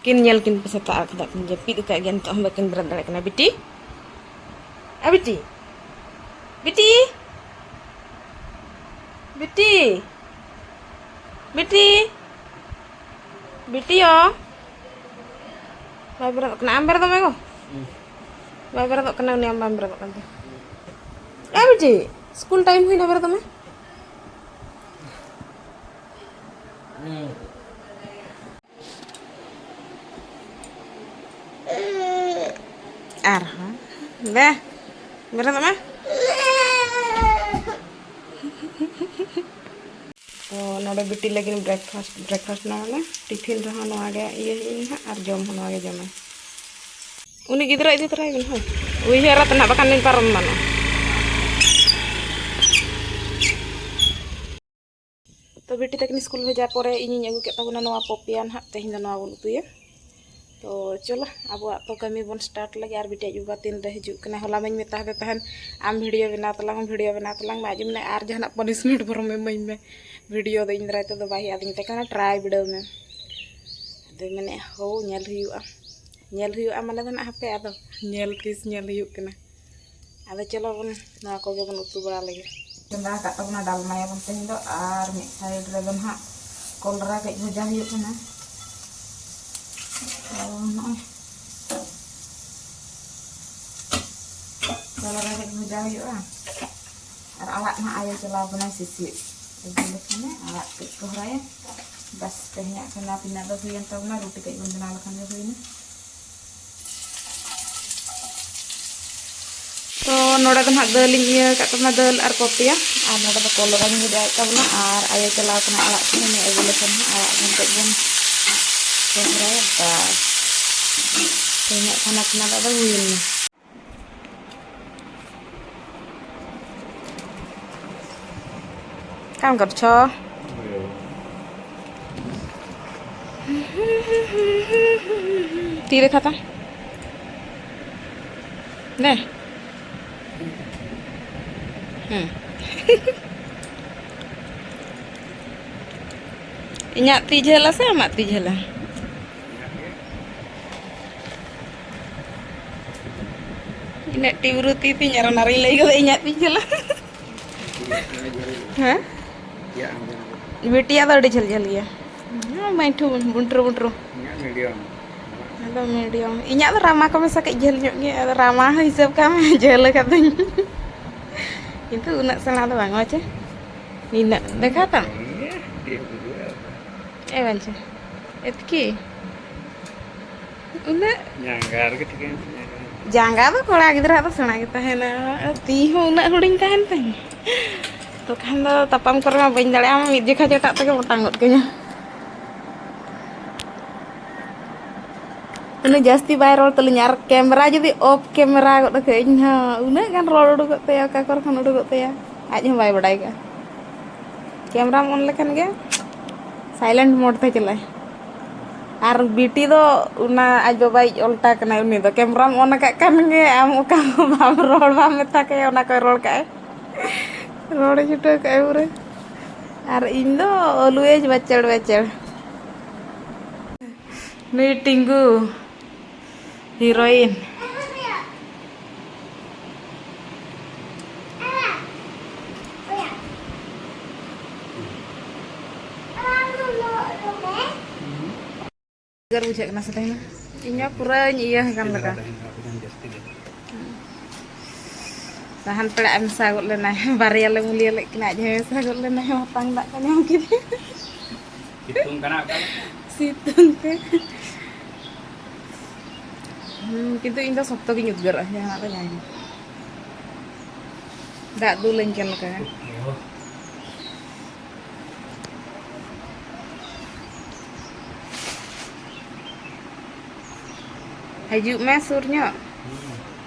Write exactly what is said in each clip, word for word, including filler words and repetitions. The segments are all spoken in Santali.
ᱠᱤᱱ ᱧᱮᱞ ᱠᱤᱱ ᱯᱮ, ᱥᱮᱛᱟᱜ ᱟᱠᱟᱫ ᱠᱤᱱ ᱡᱟᱹᱯᱤᱫ ᱟᱠᱟᱫ ᱜᱮᱭᱟ, ᱱᱤᱛᱚᱜ ᱦᱚᱸ ᱵᱟᱹᱠᱤᱱ ᱵᱮᱨᱮᱫ ᱫᱟᱲᱮᱭᱟᱜ ᱠᱟᱱᱟ᱾ ᱵᱤᱴᱤ, ᱟ ᱵᱤᱴᱤ, ᱵᱤᱴᱤ, ᱵᱤᱴᱤ, ᱵᱤᱴᱤ, ᱵᱤᱴᱤᱭᱳ᱾ ᱵᱟᱭ ᱵᱮᱨᱮᱫᱚᱜ ᱠᱟᱱᱟ᱾ ᱟᱢ ᱵᱮᱨᱮᱫᱚᱜ ᱢᱮ ᱜᱳ᱾ ᱵᱟᱭ ᱵᱮᱨᱮᱫᱚᱜ ᱠᱟᱱᱟ ᱩᱱᱤ, ᱟᱢ ᱵᱟᱢ ᱵᱮᱨᱮᱫᱚᱜ ᱠᱟᱱ ᱛᱮ᱾ ᱮ ᱵᱤᱴᱤ, ᱥᱠᱩᱞ ᱴᱟᱭᱤᱢ ᱦᱩᱭᱱᱟ, ᱵᱮᱨᱮᱫᱚᱜ ᱢᱮ᱾ ᱟᱨᱦᱚᱸ ᱫᱮ, ᱵᱮᱨᱮᱫᱚᱜ ᱢᱮ᱾ ᱛᱚ ᱱᱚᱰᱮ ᱵᱤᱴᱤ ᱞᱟᱹᱜᱤᱫ ᱵᱨᱮᱠᱯᱷᱟᱥᱴ, ᱵᱨᱮᱠᱯᱷᱟᱥᱴ ᱱᱚᱣᱟ ᱞᱮ ᱴᱤᱯᱷᱤᱱ ᱨᱮᱦᱚᱸ ᱱᱚᱣᱟ ᱜᱮ ᱤᱭᱟᱹ ᱦᱩᱭᱩᱜᱼᱟ ᱱᱟᱦᱟᱜ, ᱟᱨ ᱡᱚᱢ ᱦᱚᱸ ᱱᱚᱣᱟ ᱜᱮ ᱡᱚᱢᱟᱭ᱾ ᱩᱱᱤ ᱜᱤᱫᱽᱨᱟᱹ ᱤᱫᱤ ᱛᱚᱨᱟᱭ ᱵᱮᱱ ᱦᱳᱭ, ᱩᱭᱦᱟᱹᱨ ᱟᱛᱮ ᱱᱟᱦᱟᱜ, ᱵᱟᱠᱷᱟᱱ ᱞᱤᱧ ᱯᱟᱨᱚᱢ ᱮᱢᱟᱱᱚᱜᱼᱟ᱾ ᱛᱚ ᱵᱤᱴᱤ ᱛᱟᱹᱠᱤᱱ ᱥᱠᱩᱞ ᱵᱷᱮᱡᱟ ᱯᱚᱨᱮ ᱤᱧᱤᱧ ᱟᱹᱜᱩ ᱠᱮᱫ ᱛᱟᱵᱚᱱᱟ ᱱᱚᱣᱟ ᱯᱚᱯᱤᱭᱟ ᱱᱟᱦᱟᱜ, ᱛᱮᱦᱮᱧ ᱫᱚ ᱱᱚᱣᱟ ᱵᱚᱱ ᱩᱛᱩᱭᱟ᱾ ᱛᱚ ᱪᱚᱞᱚ, ᱟᱵᱚᱣᱟᱜ ᱛᱚ ᱠᱟᱹᱢᱤ ᱵᱚᱱ ᱥᱴᱟᱨᱴ ᱞᱮᱜᱮ᱾ ᱟᱨ ᱵᱤᱴᱤ ᱟᱡ ᱵᱟᱵᱟ ᱛᱤᱱ ᱨᱮ ᱦᱤᱡᱩᱜ ᱠᱟᱱᱟ, ᱦᱚᱞᱟ ᱢᱟᱧ ᱢᱮᱛᱟ ᱦᱟᱫᱮ ᱛᱟᱦᱮᱱ, "ᱟᱢ ᱵᱷᱤᱰᱤᱭᱳ ᱵᱮᱱᱟᱣ ᱛᱟᱞᱟᱝ ᱢᱮ, ᱵᱷᱤᱰᱤᱭᱳ ᱵᱮᱱᱟᱣ ᱛᱟᱞᱟᱝ ᱢᱮ", ᱟᱡ ᱢᱮᱱᱟ, "ᱟᱨ ᱡᱟᱦᱟᱱᱟᱜ ᱯᱟᱱᱤᱥᱢᱮᱱᱴ ᱵᱚᱨᱚᱢ ᱤᱢᱟᱹᱧ ᱢᱮ, ᱵᱷᱤᱰᱤᱭᱳ ᱫᱚ ᱤᱧ ᱫᱟᱨᱟᱭ ᱛᱮᱫᱚ ᱵᱟᱭ ᱦᱩᱭᱩᱜᱼᱟ", ᱟᱫᱚᱧ ᱢᱮᱛᱟᱭ ᱠᱟᱱᱟ, "ᱴᱨᱟᱭ ᱵᱤᱰᱟᱹᱣ ᱢᱮ", ᱟᱫᱚᱭ ᱢᱮᱱᱮᱫ, "ᱦᱳ, ᱧᱮᱞ ᱦᱩᱭᱩᱜᱼᱟ, ᱧᱮᱞ ᱦᱩᱭᱩᱜᱼᱟ", ᱢᱟᱱᱮ ᱫᱚ ᱱᱟᱜ ᱦᱟᱯᱮ, ᱟᱫᱚ ᱧᱮᱞ ᱛᱤᱥ ᱧᱮᱞ ᱦᱩᱭᱩᱜ ᱠᱟᱱᱟ᱾ ᱟᱫᱚ ᱪᱚᱞᱚ ᱵᱚᱱ ᱱᱚᱣᱟ ᱠᱚᱜᱮ ᱵᱚᱱ ᱩᱛᱩ ᱵᱟᱲᱟ ᱞᱮᱜᱮ᱾ ᱪᱚᱸᱫᱟ ᱟᱠᱟᱫ ᱛᱟᱵᱚᱱᱟ, ᱰᱟᱞᱢᱟᱭᱟᱵᱚᱱ ᱛᱮᱦᱮᱧ ᱫᱚ᱾ ᱟᱨ ᱢᱤᱫ ᱥᱟᱭᱤᱰ ᱨᱮᱫᱚ ᱱᱟᱦᱟᱜ ᱠᱚᱞᱨᱟ ᱠᱟᱹᱡ ᱵᱷᱟᱡᱟ ᱦᱩᱭᱩᱜ ᱠᱟᱱᱟ᱾ ᱛᱚ ᱱᱚᱜᱼᱚᱭ ᱠᱚᱞᱨᱟ ᱠᱟᱹᱡ ᱵᱷᱟᱡᱟ ᱦᱩᱭᱩᱜᱼᱟ᱾ ᱟᱨ ᱟᱲᱟᱜ ᱱᱟᱦᱟᱜ ᱟᱭᱳ ᱪᱟᱞᱟᱣ ᱠᱟᱱᱟᱭ ᱥᱤᱥᱤᱨ ᱟᱹᱜᱩ ᱞᱮᱠᱷᱟᱱᱮ, ᱟᱲᱟᱜ ᱠᱟᱹᱡ ᱠᱚ ᱦᱚᱨᱟᱭᱟ᱾ ᱵᱟᱥ, ᱛᱮᱦᱮᱧᱟᱜ ᱠᱷᱟᱱᱟ ᱯᱤᱱᱟ ᱫᱚ ᱦᱩᱭᱮᱱ ᱛᱟᱵᱚᱱᱟ, ᱨᱩᱴᱤ ᱠᱟᱹᱡ ᱵᱚᱱ ᱵᱮᱱᱟᱣ ᱞᱮᱠᱷᱟᱱ ᱜᱮ ᱦᱩᱭᱱᱟ᱾ ᱛᱚ ᱱᱚᱰᱮ ᱫᱚ ᱱᱟᱦᱟᱜ ᱫᱟᱹᱞ ᱤᱧ ᱤᱭᱟᱹ ᱟᱠᱟᱫ ᱛᱟᱵᱚᱱᱟ, ᱫᱟᱹᱞ ᱟᱨ ᱯᱚᱯᱤᱭᱟ᱾ ᱟᱨ ᱱᱚᱰᱮ ᱫᱚ ᱠᱚᱞᱨᱟᱧ ᱵᱷᱟᱡᱟᱭᱮᱫ ᱛᱟᱵᱚᱱᱟ, ᱟᱨ ᱟᱭᱳ ᱪᱟᱞᱟᱣ ᱠᱟᱱᱟ ᱟᱲᱟᱜ ᱥᱤᱫ, ᱩᱱᱤ ᱟᱹᱜᱩ ᱞᱮᱠᱷᱟᱱ ᱱᱟᱦᱟᱜ ᱟᱲᱟᱜ ᱵᱚᱱ ᱠᱟᱹᱡ ᱵᱚᱱ ᱥᱚᱦᱨᱟᱭᱟ᱾ ᱵᱟᱥ, ᱛᱮᱦᱮᱧᱟᱜ ᱠᱷᱟᱱᱟ ᱯᱤᱱᱟ ᱫᱚ ᱟᱫᱚ ᱦᱩᱭᱮᱱ ᱜᱮ᱾ काम कर छो। तीर खाता। ले। हम्म। ᱤᱧᱟᱹᱜ ᱛᱤ ᱡᱷᱟᱹᱞᱟ ᱥᱮ ᱟᱢᱟᱜ ᱛᱤ ᱡᱷᱟᱹᱞᱟ? ᱤᱱᱟᱹᱜ ᱴᱤᱵᱨᱩ ᱛᱤ ᱛᱤᱧ ᱟᱨ ᱚᱱᱟᱨᱤᱧ ᱞᱟᱹᱭ ᱜᱚᱫᱟ ᱤᱧᱟᱹᱜ ᱛᱤᱧ ᱪᱟᱞᱟᱜ᱾ ᱦᱮᱸ? ᱵᱤᱴᱤᱭᱟᱜ ᱫᱚ ᱟᱹᱰᱤ ᱡᱷᱟᱹᱞ ᱡᱷᱟᱹᱞ ᱜᱮᱭᱟ᱾ ᱦᱮᱸ, ᱢᱟᱹᱭᱴᱷᱩ ᱵᱩᱱᱴᱨᱩ ᱵᱩᱱᱴᱨᱩ᱾ ᱤᱧᱟᱹᱜ ᱢᱤᱰᱤᱭᱟᱢ᱾ ᱟᱫᱚ ᱢᱤᱰᱤᱭᱟᱢ᱾ ᱤᱧᱟᱹᱜ ᱫᱚ ᱨᱟᱢᱟ ᱠᱚ ᱢᱮᱥᱟ ᱠᱟᱹᱡ ᱡᱷᱟᱹᱞ ᱧᱚᱜ ᱜᱮᱭᱟ᱾ ᱟᱫᱚ ᱨᱟᱢᱟ ᱦᱚᱸ ᱦᱤᱥᱟᱹᱵ ᱠᱟᱜ ᱢᱮ, ᱡᱷᱟᱹᱞ ᱟᱠᱟᱫᱟᱹᱧ᱾ ᱠᱤᱱᱛᱩ ᱩᱱᱟᱹᱜ ᱥᱮᱬᱟ ᱫᱚ ᱵᱟᱝ, ᱦᱳᱭ ᱪᱮ? ᱱᱤᱱᱟᱹᱜ᱾ ᱫᱮᱠᱷᱟᱣ ᱛᱟᱢ? ᱮ ᱵᱟᱧᱪᱟ᱾ ᱮᱛᱠᱤ? ᱩᱱᱟᱹᱜ? ᱡᱟᱸᱜᱟ ᱨᱮᱜᱮ ᱴᱷᱤᱠᱟᱹᱭᱮᱱ ᱛᱤᱧᱟ᱾ ᱡᱟᱸᱜᱟ ᱫᱚ ᱠᱚᱲᱟ ᱜᱤᱫᱽᱨᱟᱹ ᱟᱜ ᱫᱚ ᱥᱮᱬᱟ ᱜᱮ ᱛᱟᱦᱮᱱᱟ᱾ ᱛᱤ ᱦᱚᱸ ᱩᱱᱟᱹᱜ ᱦᱩᱰᱤᱧ ᱛᱟᱦᱮᱱ ᱛᱟᱹᱧ᱾ ᱛᱚ ᱠᱷᱟᱱ ᱫᱚ ᱛᱟᱯᱟᱢ ᱠᱚᱨᱮ ᱢᱟ ᱵᱟᱹᱧ ᱫᱟᱲᱮᱭᱟᱜᱼᱟ, ᱢᱤᱫ ᱡᱚᱠᱷᱟ ᱡᱚᱴᱟᱜ ᱛᱮᱜᱮ ᱚᱴᱟᱝ ᱜᱚᱫ ᱠᱟᱹᱧᱟ᱾ ᱩᱱᱟᱹᱜ ᱡᱟᱹᱥᱛᱤ ᱵᱟᱭ ᱨᱚᱲ ᱛᱟᱹᱞᱤᱧᱟ, ᱟᱨ ᱠᱮᱢᱨᱟ ᱡᱩᱫᱤ ᱚᱯᱷ ᱠᱮᱢᱨᱟ ᱜᱚᱫ ᱠᱟᱜ ᱤᱧ ᱦᱚᱸ ᱩᱱᱟᱹᱜ ᱜᱟᱱ ᱨᱚᱲ ᱩᱰᱩᱠᱚᱜ ᱛᱟᱭᱟ, ᱚᱠᱟ ᱠᱚᱨᱮ ᱠᱷᱚᱱ ᱩᱰᱩᱠᱚᱜ ᱛᱟᱭᱟ, ᱟᱡ ᱦᱚᱸ ᱵᱟᱭ ᱵᱟᱰᱟᱭ ᱠᱟᱜᱼᱟ᱾ ᱠᱮᱢᱨᱟᱢ ᱚᱱ ᱞᱮᱠᱷᱟᱱ ᱜᱮ ᱥᱟᱭᱞᱮᱱᱴ ᱢᱳᱰ ᱛᱮ ᱪᱟᱞᱟᱜᱼᱟᱭ᱾ ᱟᱨ ᱵᱤᱴᱤ ᱫᱚ ᱚᱱᱟ ᱟᱡ ᱵᱟᱵᱟᱭᱤᱡ ᱚᱞᱴᱟ ᱠᱟᱱᱟᱭ, ᱩᱱᱤ ᱫᱚ ᱠᱮᱢᱨᱟᱢ ᱚᱱ ᱟᱠᱟᱫ ᱠᱷᱟᱱ ᱜᱮ ᱟᱢ ᱚᱠᱟ ᱦᱚᱸ ᱵᱟᱢ ᱨᱚᱲ, ᱵᱟᱢ ᱢᱮᱛᱟ ᱠᱟᱭᱟ, ᱚᱱᱟ ᱠᱚᱭ ᱨᱚᱲ ᱠᱟᱜᱼᱟᱭ᱾ ᱨᱚᱲᱮ ᱪᱷᱩᱴᱟᱹᱣ ᱠᱟᱜᱼᱟᱭ ᱯᱩᱨᱟᱹ᱾ ᱟᱨ ᱤᱧ ᱫᱚ always ᱵᱟᱪᱟᱲ ᱵᱟᱪᱟᱲ᱾ ᱱᱩᱭ ᱴᱤᱝᱜᱩ, ᱦᱤᱨᱳᱭᱤᱱ᱾ ᱩᱫᱽᱜᱟᱹᱨ ᱵᱩᱡᱷᱟᱹᱜ ᱠᱟᱱᱟ ᱥᱮ ᱛᱮᱦᱮᱧ ᱫᱚ? ᱤᱧ ᱢᱟ ᱯᱩᱨᱟᱹᱧ ᱤᱭᱟᱹ ᱟᱠᱟᱱ ᱞᱮᱠᱟ᱾ ᱥᱟᱦᱟᱱ ᱯᱮᱲᱟᱜ ᱮ ᱢᱮᱥᱟ ᱜᱚᱫ ᱞᱮᱱᱟᱭ, ᱵᱟᱨᱭᱟ ᱞᱮ ᱢᱩᱞᱤᱭᱟᱹ ᱞᱮᱫ ᱠᱤᱱᱟ, ᱟᱡ ᱦᱚᱸᱭ ᱢᱮᱥᱟ ᱜᱚᱫ ᱞᱮᱱᱟᱭ, ᱦᱚᱯᱟᱝ ᱫᱟᱜ ᱠᱚ ᱧᱟᱢ ᱠᱮᱫᱟ᱾ ᱥᱤᱛᱩᱝ ᱠᱟᱱᱟ ᱚᱠᱟ ᱞᱮᱠᱟ? ᱥᱤᱛᱩᱝ ᱛᱮ᱾ ᱦᱩᱸ, ᱠᱤᱱᱛᱩ ᱤᱧ ᱫᱚ ᱥᱚᱠᱛᱚ ᱜᱤᱧ ᱩᱫᱽᱜᱟᱹᱨᱚᱜᱼᱟ, ᱡᱟᱦᱟᱱᱟᱜ ᱫᱚ ᱧᱟᱢ᱾ ᱫᱟᱜ ᱫᱩᱞᱟᱹᱧ ᱠᱟᱱ ᱞᱮᱠᱟ᱾ ᱦᱤᱡᱩᱜ ᱢᱮ ᱥᱩᱨ ᱧᱚᱜ᱾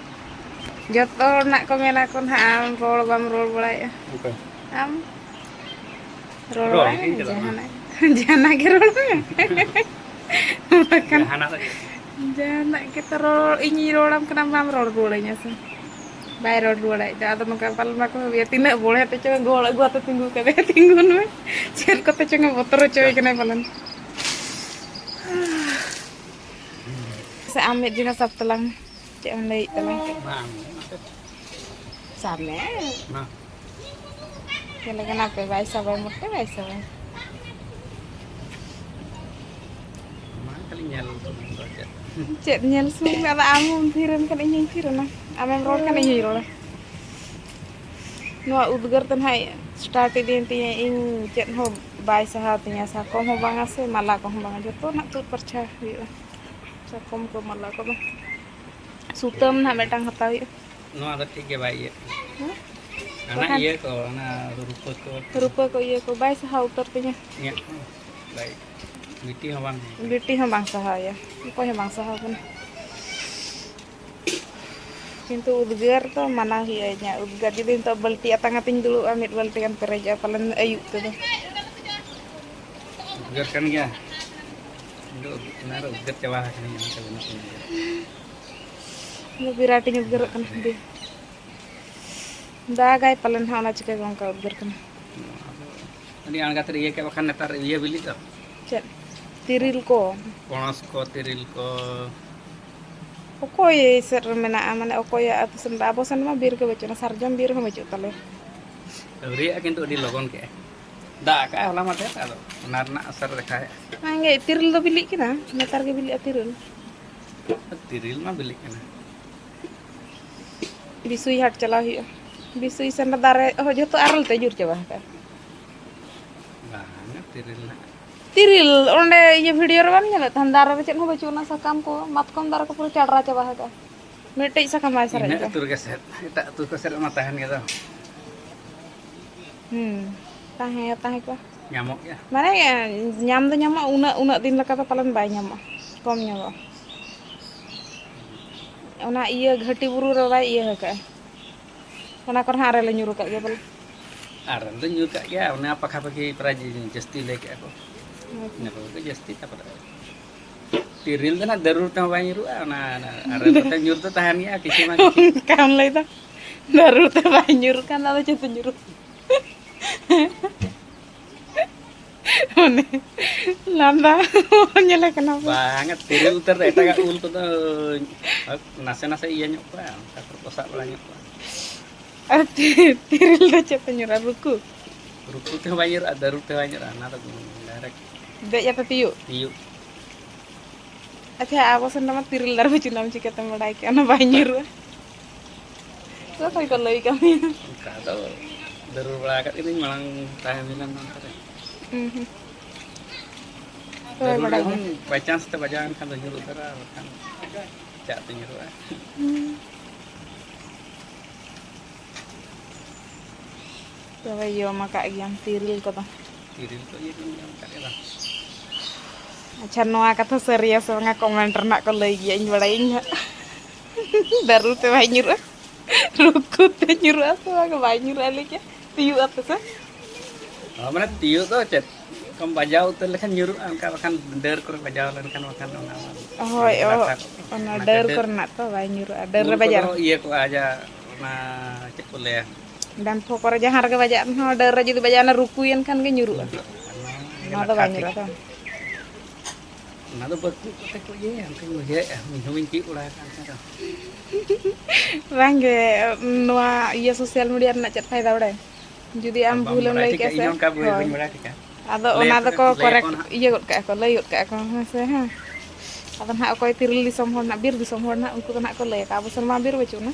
ᱡᱚᱛᱚ ᱦᱚᱲ ᱱᱟᱜ ᱠᱚ ᱢᱮᱱᱟ ᱠᱚ ᱱᱟᱦᱟᱜ, ᱟᱢ ᱨᱚᱲ ᱵᱟᱢ ᱨᱚᱲ ᱵᱟᱲᱟᱭᱮᱫᱼᱟ᱾ ᱚᱠᱚᱭ? ᱟᱢ ᱨᱚᱲ ᱨᱚᱲ ᱵᱟᱲᱟᱭ ᱜᱤᱧ ᱢᱮ, ᱪᱟᱞᱟᱜᱼᱟ᱾ ᱡᱟᱦᱟᱱᱟᱜ, ᱡᱟᱦᱟᱱᱟᱜ ᱜᱮ ᱨᱚᱲ ᱢᱮ᱾ ᱵᱟᱠᱷᱟᱱ ᱡᱟᱦᱟᱱᱟᱜ ᱫᱚ ᱪᱮᱫ? ᱡᱟᱦᱟᱱᱟᱜ ᱜᱮᱛᱚ ᱨᱚᱲ, ᱤᱧᱤᱧ ᱨᱚᱲᱟᱢ ᱠᱟᱱᱟ, ᱵᱟᱢ ᱨᱚᱲ ᱨᱩᱣᱟᱹᱲᱟᱹᱧᱟ ᱥᱮ? ᱵᱟᱭ ᱨᱚᱲ ᱨᱩᱣᱟᱹᱲᱟ ᱟᱡ ᱫᱚ᱾ ᱟᱫᱚ ᱱᱚᱝᱠᱟ ᱯᱟᱞᱢᱟ ᱠᱚ ᱵᱷᱟᱹᱵᱤᱭᱟ, ᱛᱤᱱᱟᱹᱜ ᱵᱚᱲᱦᱮ ᱛᱮᱪᱚ ᱜᱚᱦᱚᱲ ᱟᱹᱜᱩ ᱟᱛᱮ ᱛᱤᱸᱜᱩ ᱠᱟᱫᱮᱭᱟ, ᱛᱤᱸᱜᱩᱱ ᱢᱮ᱾ ᱪᱮᱫ ᱠᱚᱛᱮ ᱪᱚᱝ ᱮ ᱵᱚᱛᱚᱨ ᱦᱚᱪᱚᱭᱮ ᱠᱟᱱᱟᱭ ᱯᱟᱞᱮᱱ᱾ ᱥᱮ ᱟᱢ ᱢᱤᱫ ᱡᱟᱸᱜᱟ ᱥᱟᱵ ᱛᱟᱞᱟᱝ ᱢᱮ᱾ ᱪᱮᱫ ᱮᱢ ᱞᱟᱹᱭᱮᱫ ᱛᱟᱞᱟᱝ? ᱵᱟᱝ᱾ ᱥᱟᱵ ᱢᱮ᱾ ᱢᱟ᱾ ᱪᱮᱫ ᱞᱮᱠᱟᱱᱟ ᱯᱮ? ᱵᱟᱭ ᱥᱟᱵᱟᱭ, ᱢᱚᱴᱮ ᱵᱟᱭ ᱥᱟᱵᱟᱭ᱾ ᱢᱟ ᱠᱷᱟᱹᱞᱤ ᱧᱮᱞ ᱥᱩᱢᱩᱝ ᱫᱚ ᱪᱮᱫ? ᱪᱮᱫ ᱧᱮᱞ ᱥᱩᱢᱩᱝ ᱢᱮ? ᱟᱫᱚ ᱟᱢ ᱦᱚᱸᱢ ᱛᱷᱤᱨ ᱮᱱ ᱠᱷᱟᱱ ᱤᱧ ᱦᱚᱸᱧ ᱛᱷᱤᱨ ᱮᱱᱟ᱾ ᱟᱢᱮᱢ ᱨᱚᱲ ᱠᱷᱟᱱ ᱤᱧ ᱦᱚᱸᱧ ᱨᱚᱲᱟ᱾ ᱱᱚᱣᱟ ᱩᱫᱽᱜᱟᱹᱨ ᱛᱮ ᱱᱟᱦᱟᱜ start ᱤᱫᱤᱭᱮᱱ ᱛᱤᱧᱟᱹ, ᱤᱧ ᱪᱮᱫ ᱦᱚᱸ ᱵᱟᱭ ᱥᱟᱦᱟᱣ ᱛᱤᱧᱟᱹ, ᱥᱟᱠᱚᱢ ᱦᱚᱸ ᱵᱟᱝᱟ ᱥᱮ ᱢᱟᱞᱟ ᱠᱚᱦᱚᱸ ᱵᱟᱝᱟ, ᱡᱚᱛᱚ ᱱᱟᱦᱟᱜ ᱛᱩᱫ ᱯᱟᱨᱪᱷᱟ ᱦᱩᱭᱩᱜᱼᱟ᱾ ᱥᱟᱠᱚᱢ ᱠᱚ, ᱢᱟᱞᱟ ᱠᱚᱫᱚ, ᱥᱩᱛᱟᱹᱢ ᱱᱟᱦᱟᱜ ᱢᱤᱫᱴᱟᱝ ᱦᱟᱛᱟᱣ ᱦᱩᱭᱩᱜᱼᱟ᱾ ᱱᱚᱣᱟ ᱫᱚ ᱴᱷᱤᱠ ᱜᱮ ᱵᱟᱭ ᱤᱭᱟᱹᱜ ᱠᱟᱱᱟ᱾ ᱦᱮᱸ? ᱦᱟᱱᱟ ᱵᱟᱠᱷᱟᱱ ᱤᱭᱟᱹ ᱠᱚ, ᱚᱱᱟ ᱨᱩᱯᱟᱹ ᱠᱚ᱾ ᱨᱩᱯᱟᱹ ᱠᱚ, ᱤᱭᱟᱹ ᱠᱚ ᱵᱟᱭ ᱥᱟᱦᱟᱣ ᱩᱛᱟᱹᱨ ᱛᱤᱧᱟᱹ᱾ ᱤᱧᱟᱹᱜ ᱦᱚᱸ ᱵᱟᱭ, ᱵᱤᱴᱤ ᱦᱚᱸ ᱵᱟᱝ᱾ ᱵᱤᱴᱤ ᱦᱚᱸ ᱵᱟᱝ ᱥᱟᱦᱟᱣ ᱮᱭᱟ, ᱚᱠᱚᱭ ᱦᱚᱸ ᱵᱟᱝ ᱥᱟᱦᱟᱣ ᱠᱟᱱᱟ᱾ ᱠᱤᱱᱛᱩ ᱩᱫᱽᱜᱟᱹᱨ ᱫᱚ ᱢᱟᱱᱟᱣ ᱦᱩᱭᱩᱜᱼᱟ ᱤᱧᱟᱹᱜ ᱩᱫᱽᱜᱟᱹᱨ᱾ ᱡᱩᱫᱤ ᱱᱤᱛᱚᱜ ᱵᱟᱹᱞᱴᱤ ᱟᱛᱟᱝ ᱟᱛᱮᱧ ᱫᱩᱲᱩᱵᱼᱟ, ᱢᱤᱫ ᱵᱟᱹᱞᱴᱤ ᱜᱟᱱ ᱯᱮᱨᱮᱡᱚᱜᱼᱟ ᱯᱟᱞᱮᱱ ᱟᱹᱭᱩᱵ ᱛᱮᱫᱚ᱾ ᱩᱫᱽᱜᱟᱹᱨ ᱠᱟᱱ ᱜᱮᱭᱟ᱾ ᱤᱧ ᱫᱚ ᱚᱱᱟ ᱨᱮ ᱩᱫᱽᱜᱟᱹᱨ ᱪᱟᱵᱟ ᱟᱠᱟᱱᱟᱹᱧ, ᱚᱱᱟᱛᱮ ᱵᱟᱹᱱᱩᱜ ᱛᱤᱧᱟ᱾ ᱤᱧ ᱫᱚ ᱵᱤᱨᱟᱴ ᱤᱧ ᱩᱫᱽᱜᱟᱹᱨᱚᱜ ᱠᱟᱱᱟ᱾ ᱫᱤ-, ᱫᱟᱜᱟᱭ ᱯᱟᱞᱮᱱ ᱦᱟᱸᱜ, ᱚᱱᱟ ᱪᱤᱠᱟᱹ ᱜᱮ ᱚᱱᱠᱟ ᱩᱫᱽᱜᱟᱹᱨ ᱠᱟᱱᱟ᱾ ᱟᱹᱰᱤ ᱟᱬᱜᱟᱛ ᱨᱮ ᱤᱭᱟᱹ ᱠᱮᱫ ᱵᱟᱠᱷᱟᱱ ᱱᱮᱛᱟᱨ ᱤᱭᱟᱹ ᱵᱤᱞᱤ ᱫᱚ᱾ ᱪᱮᱫ? ᱛᱤᱨᱤᱞ ᱠᱚ᱾ ᱯᱚᱱᱚᱥ ᱠᱚ, ᱛᱤᱨᱤᱞ ᱠᱚ᱾ ᱚᱠᱚᱭ ᱥᱮᱫ ᱨᱮ ᱢᱮᱱᱟᱜᱼᱟ? ᱢᱟᱱᱮ ᱚᱠᱚᱭᱟᱜ ᱟᱹᱛᱩ ᱥᱮᱱ ᱫᱚ? ᱟᱵᱚ ᱥᱮᱱ ᱢᱟ ᱵᱤᱨ ᱜᱮ ᱵᱟᱹᱪᱩᱜᱼᱟ, ᱥᱟᱨᱡᱚᱢ ᱵᱤᱨ ᱦᱚᱸ ᱵᱟᱹᱪᱩᱜ ᱛᱟᱞᱮ᱾ ᱟᱹᱣᱨᱤᱭᱟᱜᱼᱟ, ᱠᱤᱱᱛᱩ ᱟᱹᱰᱤ ᱞᱚᱜᱚᱱ ᱠᱮᱜᱼᱟᱭ᱾ ᱫᱟᱜ ᱟᱠᱟᱫᱼᱟᱭ ᱦᱚᱞᱟ ᱢᱟᱫᱷᱮᱨ, ᱟᱫᱚ ᱚᱱᱟ ᱨᱮᱱᱟᱜ ᱟᱥᱟᱨ ᱨᱮ ᱫᱮᱠᱷᱟᱣᱮᱫᱼᱟ᱾ ᱚᱱᱟᱜᱮ ᱛᱤᱨᱤᱞ ᱫᱚ ᱵᱤᱞᱤᱜ ᱠᱟᱱᱟ, ᱱᱮᱛᱟᱨ ᱜᱮ ᱵᱤᱞᱤᱜᱼᱟ ᱛᱤᱨᱤᱞ᱾ ᱛᱤᱨᱤᱞ ᱢᱟ ᱵᱤᱞᱤᱜ ᱠᱟᱱᱟ᱾ ᱵᱤᱥᱩᱭ ᱦᱟᱴ ᱪᱟᱞᱟᱣ ᱦᱩᱭᱩᱜᱼᱟ᱾ ᱵᱤᱥᱩᱭ ᱥᱮᱱ ᱫᱚ ᱫᱟᱨᱮ ᱦᱚᱸ ᱡᱷᱚᱛᱚ ᱟᱨᱮᱞ ᱛᱮ ᱧᱩᱨ ᱪᱟᱵᱟ ᱟᱠᱟᱫᱼᱟ᱾ ᱵᱟᱝ, ᱛᱤᱨᱤᱞ ᱱᱟᱜ᱾ ᱛᱤᱨᱤᱞ ᱚᱸᱰᱮ ᱤᱭᱟᱹ video ᱨᱮ ᱵᱟᱢ ᱧᱮᱞᱮᱫ ᱛᱟᱦᱮᱱ? ᱫᱟᱨᱮ ᱨᱮ ᱪᱮᱫ ᱦᱚᱸ ᱵᱟᱹᱪᱩᱜ ᱟᱱᱟ, ᱥᱟᱠᱟᱢ ᱠᱚ, ᱢᱟᱛᱠᱚᱢ ᱫᱟᱨᱮ ᱠᱚ ᱯᱩᱨᱟᱹ ᱪᱟᱰᱨᱟ ᱪᱟᱵᱟ ᱟᱠᱟᱫᱼᱟ᱾ ᱢᱤᱫᱴᱮᱡ ᱥᱟᱠᱟᱢ ᱵᱟᱭ ᱥᱟᱨᱮᱡ ᱤᱱᱟᱹ ᱮᱫᱟ᱾ ᱟᱹᱛᱩ ᱨᱮᱜᱮ ᱥᱮᱫ, ᱮᱴᱟᱜ ᱟᱹᱛᱩ ᱠᱚ ᱥᱮᱫ ᱢᱟ ᱛᱟᱦᱮᱱ ᱜᱮ ᱫᱚ᱾ ᱦᱩᱸ, ᱛᱟᱦᱮᱸ, ᱛᱟᱦᱮᱸ ᱠᱚᱜᱼᱟ᱾ ᱧᱟᱢᱚᱜ ᱜᱮᱭᱟ᱾ ᱢᱟᱱᱮ ᱧᱟᱢ ᱫᱚ ᱧᱟᱢᱚᱜᱼᱟ, ᱩᱱᱟᱹᱜ, ᱩᱱᱟᱹᱜ ᱫᱤᱱ ᱞᱮᱠᱟ ᱫᱚ ᱯᱟᱞᱮᱱ ᱵᱟᱭ ᱧᱟᱢᱚᱜᱼᱟ, ᱠᱚᱢ ᱧᱚᱜᱚᱜᱼᱟ᱾ ᱚᱱᱟ ᱤᱭᱟᱹ ᱜᱷᱟᱹᱴᱤ ᱵᱩᱨᱩ ᱨᱮ ᱵᱟᱭ ᱤᱭᱟᱹ ᱟᱠᱟᱫᱼᱟ, ᱚᱱᱟ ᱠᱚᱨᱮ ᱦᱚᱸ ᱟᱨᱮᱞ ᱞᱮ ᱧᱩᱨ ᱟᱠᱟᱫ ᱜᱮᱭᱟ ᱵᱚᱞᱮ᱾ ᱟᱨᱮᱞ ᱫᱚ ᱧᱩᱨ ᱠᱟᱜ ᱜᱮᱭᱟ, ᱚᱱᱟ ᱯᱟᱠᱷᱟ ᱯᱟᱠᱷᱤ ᱯᱨᱟᱭ ᱡᱟᱹᱥᱛᱤ ᱞᱟᱹᱭ ᱠᱮᱜᱼᱟ ᱠᱚ᱾ ᱤᱱᱟᱹ ᱠᱚᱜᱮ ᱡᱟᱹᱥᱛᱤ, ᱛᱟᱯᱚᱨᱮ ᱛᱤᱨᱤᱞ ᱫᱚ ᱱᱟᱜ ᱫᱟᱹᱨᱩᱲ ᱛᱮᱦᱚᱸ ᱵᱟᱭ ᱧᱩᱨᱩᱜᱼᱟ, ᱚᱱᱟ ᱟᱨᱮᱞ ᱠᱚᱛᱮ ᱧᱩᱨ ᱫᱚ ᱛᱟᱦᱮᱱ ᱜᱮᱭᱟ ᱠᱤᱪᱷᱩ ᱵᱟᱝ ᱠᱤᱪᱷᱩ᱾ ᱚᱱᱠᱟᱢ ᱞᱟᱹᱭᱫᱟ, ᱫᱟᱹᱨᱩᱲ ᱛᱮ ᱵᱟᱭ ᱧᱩᱨ ᱠᱟᱱ ᱫᱚ ᱟᱫᱚ ᱪᱮᱫ ᱛᱮ ᱧᱩᱨᱩᱜ? ᱢᱟᱱᱮ ᱞᱟᱸᱫᱟ ᱧᱮᱞᱮ ᱠᱟᱱᱟ ᱯᱮ᱾ ᱵᱟᱝᱟ, ᱛᱤᱨᱤᱞ ᱩᱛᱟᱹᱨ ᱫᱚ ᱮᱴᱟᱜᱟᱜ ᱩᱞ ᱠᱚᱫᱚ ᱱᱟᱥᱮ ᱱᱟᱥᱮ ᱤᱭᱟᱹ ᱧᱚᱜ ᱠᱚᱣᱟ, ᱚᱱᱠᱟ ᱠᱚ ᱯᱚᱥᱟᱜ ᱵᱟᱲᱟ ᱧᱚᱜ ᱠᱚᱣᱟ᱾ ᱟᱨ ᱛᱤ-, ᱛᱤᱨᱤᱞ ᱫᱚ ᱪᱮᱫ ᱛᱮ ᱧᱩᱨᱟ? ᱨᱩᱠᱩ? ᱨᱩᱠᱩ ᱛᱮᱦᱚᱸ ᱵᱟᱭ ᱧᱩᱨᱩᱜᱼᱟ, ᱫᱟᱹᱨᱩ ᱛᱮᱦᱚᱸ ᱵᱟᱭ ᱧᱩᱨᱩᱜᱼᱟ, ᱚᱱᱟ ᱫᱚ ᱰᱟᱭᱨᱮᱠᱴ ᱫᱮᱡ ᱟᱛᱮ ᱛᱤᱭᱩᱜ? ᱛᱤᱭᱩᱜ᱾ ᱟᱪᱪᱷᱟ, ᱟᱵᱚ ᱥᱮᱱ ᱫᱚ ᱢᱟ ᱛᱤᱨᱤᱞ ᱫᱟᱨᱮ ᱵᱟᱹᱪᱩᱜ, ᱟᱢ ᱪᱤᱠᱟᱹᱛᱮᱢ ᱵᱟᱲᱟᱭ ᱠᱮᱜᱼᱟ ᱚᱱᱟ ᱵᱟᱭ ᱧᱩᱨᱩᱜᱼᱟ? ᱚᱠᱚᱭ ᱠᱚ ᱞᱟᱹᱭ ᱠᱟᱜ ᱢᱮᱭᱟ? ᱚᱱᱠᱟ ᱫᱚ ᱫᱟᱹᱨᱩᱲ ᱵᱟᱲᱟ ᱟᱠᱟᱫ ᱜᱤᱭᱟᱹᱧ, ᱢᱟᱲᱟᱝ ᱛᱟᱦᱮᱸ ᱦᱩᱭ ᱞᱮᱱᱟ ᱚᱱᱛᱮ ᱨᱮ᱾ ᱦᱩᱸ, ᱦᱩᱸ᱾ ᱨᱚᱦᱚᱭ ᱫᱟᱹᱨᱩᱲ ᱵᱟᱲᱟᱭ ᱨᱮᱦᱚᱸ ᱜᱮ᱾ By chance ᱛᱮ ᱵᱟᱡᱟᱣ ᱮᱱ ᱠᱷᱟᱱ ᱫᱚ ᱧᱩᱨ ᱩᱛᱟᱹᱨᱚᱜᱼᱟ, ᱵᱟᱠᱷᱟᱱ ᱪᱟᱜ ᱛᱮ ᱧᱩᱨᱩᱜᱼᱟ᱾ ᱦᱩᱸ᱾ ᱛᱚᱵᱮ ᱡᱚᱢ ᱟᱠᱟᱫ ᱜᱮᱭᱟᱢ ᱛᱤᱨᱤᱞ ᱠᱚᱫᱚ? ᱛᱤᱨᱤᱞ ᱠᱚ ᱤᱭᱟᱹ ᱠᱚᱧ ᱡᱚᱢ ᱟᱠᱟᱫ ᱜᱮᱭᱟ ᱵᱟᱝ᱾ ᱟᱪᱪᱷᱟ, ᱱᱚᱣᱟ ᱠᱟᱛᱷᱟ ᱥᱟᱹᱨᱤᱭᱟ ᱥᱮ ᱵᱟᱝᱟ? Comment ᱨᱮᱱᱟᱜ ᱠᱚ ᱞᱟᱹᱭ ᱜᱮᱭᱟ, ᱤᱧ ᱵᱟᱲᱟᱭᱟᱹᱧ ᱦᱟᱸᱜ᱾ ᱫᱟᱹᱨᱩ ᱛᱮ ᱵᱟᱭ ᱧᱩᱨᱩᱜᱼᱟ, ᱨᱩᱠᱩ ᱛᱮ ᱧᱩᱨᱩᱜᱼᱟ ᱥᱮ ᱵᱟᱝ? ᱵᱟᱭ ᱧᱩᱨᱩᱜᱼᱟ, ᱞᱟᱹᱭ ᱠᱮᱫ ᱛᱤᱭᱩᱜ ᱟᱯᱮ ᱥᱮ? ᱦᱚᱸ, ᱢᱟᱱᱮ ᱛᱤᱭᱩᱜ ᱫᱚ ᱪᱮᱫ ᱠᱚᱢ ᱵᱟᱡᱟᱣ ᱩᱛᱟᱹᱨ ᱞᱮᱠᱷᱟᱱ ᱧᱩᱨᱩᱜᱼᱟ, ᱚᱱᱠᱟ ᱵᱟᱠᱷᱟᱱ ᱰᱟᱹᱨ ᱠᱚᱨᱮ ᱵᱟᱡᱟᱣ ᱞᱮᱱᱠᱷᱟᱱ ᱵᱟᱠᱷᱟᱱ ᱚᱱᱟ ᱢᱟ ᱦᱳᱭ, ᱚ, ᱞᱟᱴᱷᱟ ᱠᱚᱜᱼᱟ᱾ ᱚᱱᱟ ᱚᱱᱟᱛᱮ ᱰᱟᱹᱨ ᱰᱟᱹᱨ ᱠᱚᱨᱮᱱᱟᱜ ᱛᱚ ᱵᱟᱭ ᱧᱩᱨᱩᱜᱼᱟ, ᱰᱟᱹᱨ ᱨᱮ ᱩᱞ ᱠᱚᱫᱚ ᱵᱟᱡᱟᱣ᱾ ᱤᱭᱟᱹ ᱠᱚᱜᱼᱟ, ᱟᱡᱟᱜ ᱚᱱᱟ ᱪᱮᱫ ᱠᱚ ᱞᱟᱹᱭᱟ? ᱰᱟᱱᱴᱷᱚ ᱠᱚᱨᱮ ᱡᱟᱦᱟᱸ ᱨᱮᱜᱮ ᱵᱟᱡᱟᱜ ᱨᱮᱦᱚᱸ, ᱰᱟᱹᱨ ᱨᱮ ᱡᱩᱫᱤ ᱵᱟᱡᱟᱜᱼᱟ, ᱚᱱᱟ ᱨᱩᱠᱩᱭᱮᱱ ᱠᱷᱟᱱ ᱜᱮ ᱧᱩᱨᱩᱜᱼᱟ᱾ ᱧᱩᱨᱩᱜᱼᱟ᱾ ᱚᱱᱟ ᱜᱮ ᱚᱱᱟ ᱫᱚ ᱞᱟᱴᱷᱟ ᱵᱟᱭ ᱴᱷᱤᱠ᱾ ᱧᱩᱨᱩᱜᱼᱟ ᱛᱚ᱾ ᱚᱱᱟ ᱫᱚ ᱵᱟᱹᱠᱩᱵ ᱠᱚᱛᱮ ᱠᱚ ᱤᱭᱟᱹᱭᱟ, ᱚᱱᱠᱟᱧ ᱵᱩᱡᱷᱟᱹᱣᱮᱫᱼᱟ, ᱤᱧ ᱦᱚᱸ ᱵᱟᱹᱧ ᱛᱤᱭᱳᱜ ᱵᱟᱲᱟ ᱟᱠᱟᱫᱼᱟ ᱚᱱᱠᱟ ᱫᱚ᱾ ᱵᱟᱝᱜᱮ, ᱱᱚᱣᱟ ᱤᱭᱟᱹ social media ᱨᱮᱱᱟᱜ ᱪᱮᱫ ᱯᱷᱟᱭᱫᱟ ᱵᱟᱲᱟᱭ? ᱡᱩᱫᱤ ᱟᱢ ᱟᱢ ᱵᱟᱢ ᱵᱷᱩᱞᱮᱢ ᱵᱟᱲᱟᱭ ᱞᱟᱹᱭ ᱴᱷᱤᱠᱟ, ᱠᱮᱜᱼᱟ ᱤᱧ ᱥᱮ? ᱦᱚᱸ ᱚᱱᱠᱟ ᱵᱟᱹᱧ ᱦᱳᱭ᱾ ᱵᱟᱹᱧ ᱵᱟᱲᱟᱭ ᱴᱷᱤᱠᱟ᱾ ᱟᱫᱚ ᱞᱟᱹᱭ ᱚᱱᱟ ᱟᱠᱚ ᱫᱚᱠᱚ ᱱᱟᱦᱟᱜ, ᱞᱟᱹᱭ ᱟᱠᱚ correct ᱱᱟᱦᱟᱜ᱾ ᱤᱭᱟᱹ ᱜᱚᱫ ᱠᱟᱜᱼᱟ ᱠᱚ, ᱞᱟᱹᱭ ᱜᱚᱫ ᱠᱟᱜᱼᱟ ᱠᱚ, ᱦᱮᱸ ᱥᱮ, ᱦᱮᱸ᱾ ᱟᱫᱚ ᱱᱟᱦᱟᱜ ᱚᱠᱚᱭ ᱛᱤᱨᱤᱞ ᱫᱤᱥᱚᱢ ᱦᱚᱲ ᱱᱟᱦᱟᱜ, ᱵᱤᱨ ᱫᱤᱥᱚᱢ ᱦᱚᱲ ᱱᱟᱦᱟᱜ, ᱩᱱᱠᱩ ᱫᱚ ᱱᱟᱦᱟᱜ ᱠᱚ ᱞᱟᱹᱭ ᱟᱠᱚ, ᱟᱵᱚ ᱥᱮᱱ ᱢᱟ ᱵᱤᱨ ᱵᱟᱹᱪᱩᱜ ᱟᱱᱟ᱾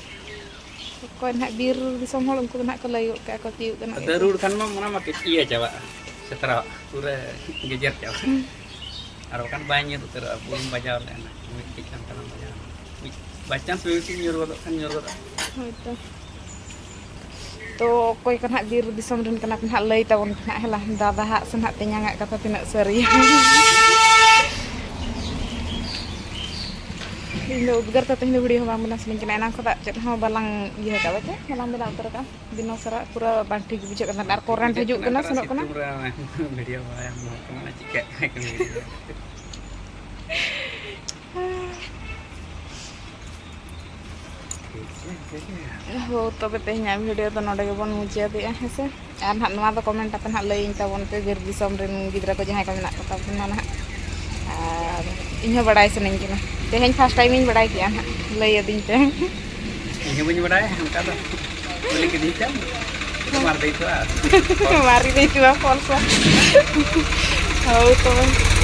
ᱚᱠᱚᱭ ᱱᱟᱦᱟᱜ ᱵᱤᱨ ᱫᱤᱥᱚᱢ ᱦᱚᱲ, ᱩᱱᱠᱩ ᱫᱚ ᱱᱟᱦᱟᱜ ᱠᱚ ᱞᱟᱹᱭ ᱜᱚᱫ ᱠᱟᱜᱼᱟ ᱠᱚ, ᱛᱤᱭᱳᱜ ᱜᱟᱱᱚᱜ ᱜᱮᱭᱟ᱾ ᱫᱟᱹᱨᱩᱲ ᱠᱷᱟᱱ ᱢᱟ ᱚᱱᱟ ᱢᱟ ᱠᱟᱹᱡ ᱤᱭᱟᱹ ᱪᱟᱵᱟᱜᱼᱟ, ᱥᱮᱛᱨᱟᱣᱟᱜ, ᱯᱩᱨᱟᱹ ᱜᱮᱡᱮᱨ ᱪᱟᱵᱟᱜᱼᱟ᱾ ᱦᱩᱸ᱾ ᱟᱨ ᱵᱟᱠᱷᱟᱱ ᱵᱟᱭ ᱧᱤᱨ ᱩᱛᱟᱹᱨᱚᱜᱼᱟ, ᱵᱩᱢ ᱵᱟᱡᱟᱣ ᱞᱮᱱᱟ, ᱢᱤᱫ ᱠᱟᱹᱡ ᱜᱟᱱ ᱛᱟᱲᱟᱢ ᱵᱟᱡᱟᱣ ᱮᱱᱟ᱾ ᱢᱤᱫ, by chance ᱢᱤᱫᱴᱤᱡ ᱧᱩᱨ ᱜᱚᱫᱚᱜ ᱠᱷᱟᱱ ᱧᱩᱨ ᱜᱚᱫᱚᱜᱼᱟ᱾ ᱦᱳᱭ ᱛᱚ᱾ ᱛᱚ ᱚᱠᱚᱭ ᱠᱚ ᱱᱟᱦᱟᱜ ᱵᱤᱨ ᱫᱤᱥᱚᱢ ᱨᱮᱱ ᱠᱟᱱᱟ ᱯᱮ ᱱᱟᱦᱟᱜ, ᱞᱟᱹᱭ ᱛᱟᱵᱚᱱ ᱯᱮ ᱱᱟᱦᱟᱜ, ᱦᱮᱸ ᱞᱟ? ᱫᱟᱫᱟ ᱦᱟᱜ ᱥᱮ ᱱᱟᱦᱟᱜ ᱛᱮᱧᱟᱝ ᱟᱜ ᱠᱟᱛᱷᱟ ᱛᱤᱱᱟᱹᱜ ᱥᱟᱹᱨᱤᱭᱟ᱾ ᱤᱧ ᱫᱚ ᱩᱫᱽᱜᱟᱹᱨ ᱛᱮ ᱛᱮᱦᱮᱧ ᱫᱚ video ᱦᱚᱸ ᱵᱟᱝ ᱵᱮᱱᱟᱣ ᱥᱟᱱᱟᱧ ᱠᱟᱱᱟ, ᱮᱱᱟᱝ ᱠᱷᱚᱱᱟᱜ ᱪᱮᱫ ᱦᱚᱸ ᱵᱟᱞᱟᱝ ᱤᱭᱟᱹ ᱠᱟᱜᱼᱟ, ᱪᱮᱫ ᱵᱟᱞᱟᱝ ᱵᱮᱱᱟᱣ ᱩᱛᱟᱹᱨ ᱠᱟᱜᱼᱟ᱾ ᱫᱤᱱᱚ ᱥᱟᱨᱟ ᱯᱩᱨᱟᱹ ᱵᱟᱝ ᱴᱷᱤᱠ ᱵᱩᱡᱷᱟᱹᱜ ᱠᱟᱱᱟ, ᱟᱨ ᱵᱟᱝ ᱴᱷᱤᱠ current ᱵᱩᱡᱷᱟᱹᱜ ᱦᱤᱡᱩᱜ ᱠᱟᱱᱟ, ᱠᱟᱱᱟ, ᱥᱮᱱᱚᱜ ᱠᱟᱱᱟ᱾ ᱥᱤᱛᱩᱝ ᱨᱮ video ᱵᱟᱲᱟᱭᱟᱢ ᱢᱚᱱᱮ ᱪᱤᱠᱟᱹᱜ ᱠᱟᱱᱟ, ᱠᱟᱹᱢᱤ video᱾ ᱦᱳ, ᱛᱚᱵᱮ ᱛᱮᱦᱮᱧᱟᱜ ᱵᱷᱤᱰᱤᱭᱳ ᱫᱚ ᱱᱚᱰᱮ ᱜᱮᱵᱚᱱ ᱢᱩᱪᱟᱹᱫᱮᱜᱼᱟ, ᱦᱮᱸ ᱥᱮ? ᱟᱨ ᱱᱟᱦᱟᱜ ᱱᱚᱣᱟ ᱫᱚ ᱠᱚᱢᱮᱱᱴ ᱟᱛᱮ ᱱᱟᱦᱟᱜ ᱞᱟᱹᱭᱟᱹᱧ ᱛᱟᱵᱚᱱ ᱯᱮ, ᱵᱤᱨ ᱫᱤᱥᱚᱢ ᱨᱮᱱ ᱜᱤᱫᱽᱨᱟᱹ ᱠᱚ ᱡᱟᱦᱟᱸᱭ ᱠᱚ ᱢᱮᱱᱟᱜ ᱠᱚ ᱛᱟᱵᱚᱱᱟ ᱱᱟᱦᱟᱜ᱾ ᱟᱨ ᱤᱧ ᱦᱚᱸ ᱵᱟᱲᱟᱭ ᱥᱟᱱᱟᱧ ᱠᱟᱱᱟ, ᱛᱮᱦᱮᱧ ᱯᱷᱟᱥᱴ ᱴᱟᱭᱤᱢᱤᱧ ᱵᱟᱲᱟᱭ ᱠᱮᱜᱼᱟ ᱱᱟᱦᱟᱜ, ᱞᱟᱹᱭ ᱟᱹᱫᱤᱧ ᱯᱮ᱾ ᱤᱧ ᱦᱚᱸ ᱵᱟᱹᱧ ᱵᱟᱲᱟᱭᱟ ᱚᱱᱠᱟ ᱫᱚ, ᱠᱩᱞᱤ ᱠᱤᱫᱤᱧ ᱛᱮᱢ ᱢᱟᱨ ᱫᱟᱹᱭ ᱛᱚ ᱟᱨ᱾ ᱢᱟᱨ ᱫᱟᱹᱭ ᱛᱚ ᱯᱷᱚᱞᱥᱟ᱾ ᱦᱳᱭ ᱛᱚᱵᱮ᱾